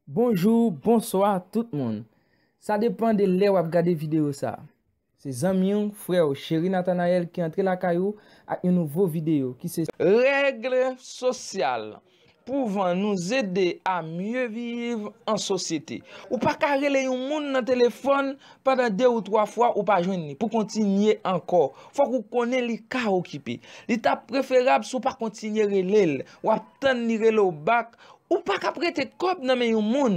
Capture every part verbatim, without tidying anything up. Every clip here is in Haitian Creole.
Bonjou, bonswa tout moun. Sa depan de lè w ap gade videyo sa. Se zanmi w, frè w, Cheri Nathanael ki antre lakay ou ak yon nouvo videyo ki se Règ sosyal. Pouvant nous aider à mieux vivre en société. Ou pa ka rele yon moun nan telefòn pandan de ou twa fwa ou pa jwenn li pou kontinye ankò. Fòk ou konnen li ka okipe. Li t ap preferab si w pa kontinye rele l. W ap tann li rele w bak. Ou pa ka prete kòb nan men yon moun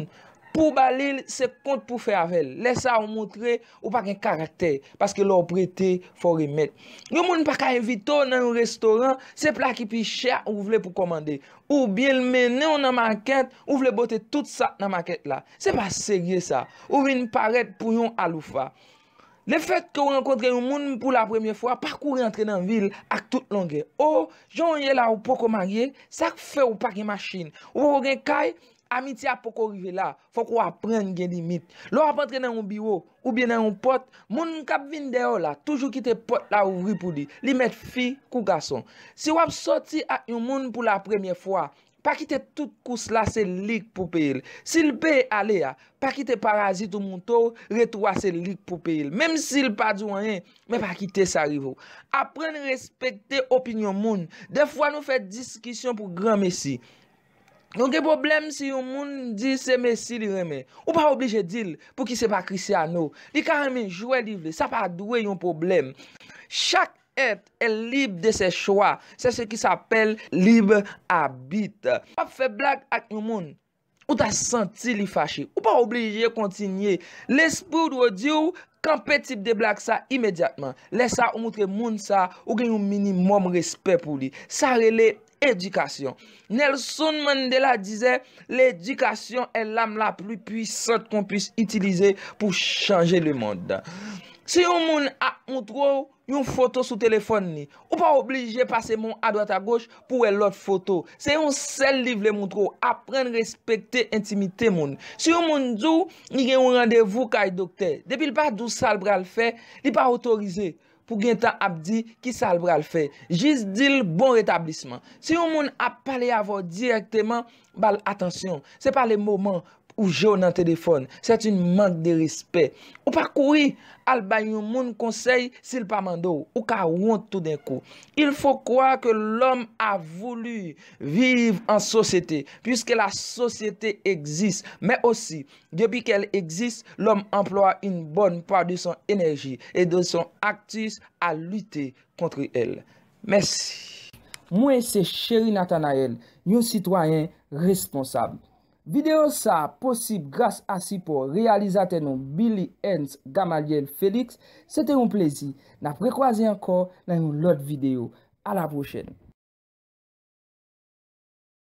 pou w ba li l, se kont pou w fè avè l. Lè sa a, ou montre ou pa gen karaktè, paske lè w prete, fò w remèt. Yon moun pa ka envite w nan yon restoran, se pla ki pi chè ou vle pou kòmande. Oubyen l mennen w nan makèt, ou vle bote tout sa k nan makèt la. Se pa serye sa. Ou vin parèt pou yon aloufa. Lefètke w rankontre yon moun pou la premye fwa, pa kouri antre nan vi l ak tout longè. O, jan w ye la, ou poko marye, sa k fè w pa gen machin, ou poko gen kay, amitye a poko rive la. Fòk ou aprann gen limit. Lè w ap antre nan yon biwo oubyen nan yon pòt, moun k ap vin dèyè w la toujou kite pòt la ouvri pou li. Li mèt fi kou gason. Si w ap sòti ak yon moun pou la premye fwa, pa kite tout kous la se li k pou peye l. Si l peye ale a, pa kite parazit ou moute w retou a se li k pou peye l. Menm si l pa di w anyen, men pa kite sa rive w. Aprann respekte opinyon moun. Dèfwa nou fè diskisyon pou granmesi. Nou gen pwoblèm si yon moun di se Messi li renmen. Ou pa oblije di l pouki se pa Cristiano. Li ka renmen jwè li vle. Sa pa dwe yon pwoblèm. Chaque être est libre de ses choix. C'est ce qui s'appelle libre arbitre. W ap fè blag ak yon moun, ou ta santi li fache. Ou pa oblije kontinye. Lespri w dwe di w kanpe tip de blag sa imedyatman. Lè sa ou montre moun sa ou gen yon minimòm respè pou li. Sa rele éducation. Nelson Mandela disait, l'éducation est l'arme la plus puissante qu'on puisse utiliser pour changer le monde. Si yon moun ap montre w yon foto sou telefòn li, ou pa oblije pase men w adwat agòch pou w wè lòt foto. Se yon sèl li vle montre w. Aprann respekte entimite moun. Si yon moun di w li gen yon randevou kay doktè, depi l pa di w sa l pral fè, li pa otorize pou gentan ap di ki sa l pral fè. Jis di l bon retablisman. Si yon moun ap pale avè w dirèkteman, ba l atansyon. Se pa le moman ou je w nan telefòn. C'est une manque de respect. Ou pa kouri al bay yon moun konsèy si l pa mande w. Ou ka wont toudenkou. Il faut croire que l'homme a voulu vivre en société, puisque la société existe, mais aussi, depuis qu'elle existe, l'homme emploie une bonne part de son énergie et de son actus à lutter contre elle. Mèsi. Mwen se Cheri Nathanael, yon sitwayen responsab. Videyo sa a posib gras a sipò reyalizatè nou Billy Ernst Gamaliel Felix. Se te yon plezi. N ap rekwaze ankò nan yon lòt videyo. A la pwochèn.